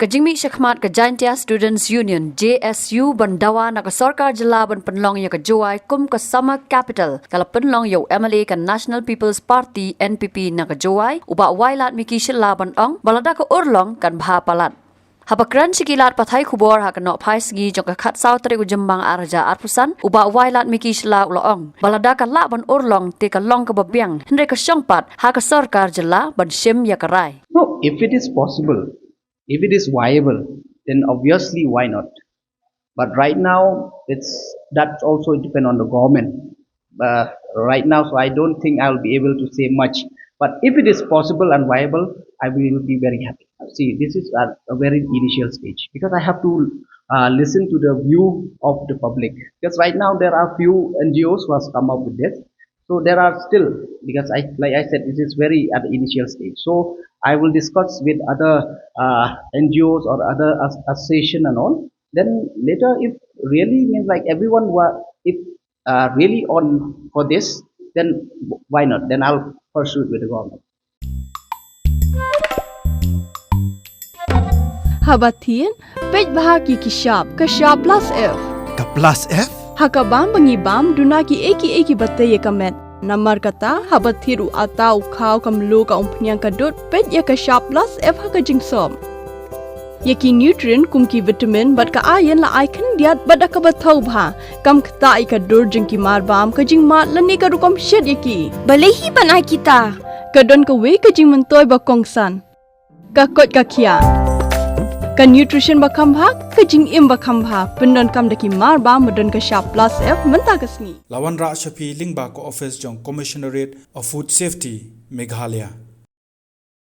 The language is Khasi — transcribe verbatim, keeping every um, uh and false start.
Ka jingmih shakhmat ka Jaintia Students Union, J S U, ban dawa na ka sorkar jylla ban pynlong ïa ka Jowai kum ka Summer Capital, ka la pynlong ïa u M L A ka National People's Party, N P P, na ka Jowai, u Bah Wailadmiki Shylla, ban ong ba lada ka urlong kan bha palat. Haba kren sha ki lad pathai khubor ha ka nohphai sngi jong ka khatsaw tarik u Jymmang ar hajar arphew san, u Bah Wailadmiki Shylla u la ong ba lada ka lah ban urlong te ka long kaba biang, hynrei ka shong pat ha ka sorkar jylla ban shim ïa ka rai. No, if it is possible, if it is viable, then obviously why not? But right now, it's, that's also depend on the government. But right now, so I don't think I'll be able to say much. But if it is possible and viable, I will be very happy. See, this is a, a very initial stage because I have to uh, listen to the view of the public. Because right now there are few N G Os who has come up with this. So there are still, because I, like I said, it is very at the initial stage. So I will discuss with other uh, N G Os or other as- association and all. Then later, if really means like everyone were, if uh, really on for this, then why not? Then I'll pursue it with the government. Haba thied, peit bha ki ki shap, ka shap plus F. Ka plus F? Ha ka bam ba ngi bam, duna ki ei ki ei kiba tei ïa ka met. Namar kata, haba thied u atta, u khaw, ka mluh, ka umphniang, ka dud, peit ïa ka shap plus F ha ka jingsop. Ïa ki nutrient kum ki vitamin bad ka iron la ai khyndiat bad da kaba thaw bha. Kam ktah ïa ka dur jong ki mar bam, ka jingmad lane ka rukom shet ïa ki. Balei hi ban ai kita? Ka don kawei ka jingmyntoi ba kongsan. Ka koit ka khiah. Ka nutrition ba kham bha, ka jingim ba kham bha. Pyndonkam da ki mar bam ba don ka shap plus F mynta ka sngi. La wanrah sha phi lyngba ka office jong Commissionerate of Food Safety, Meghalaya.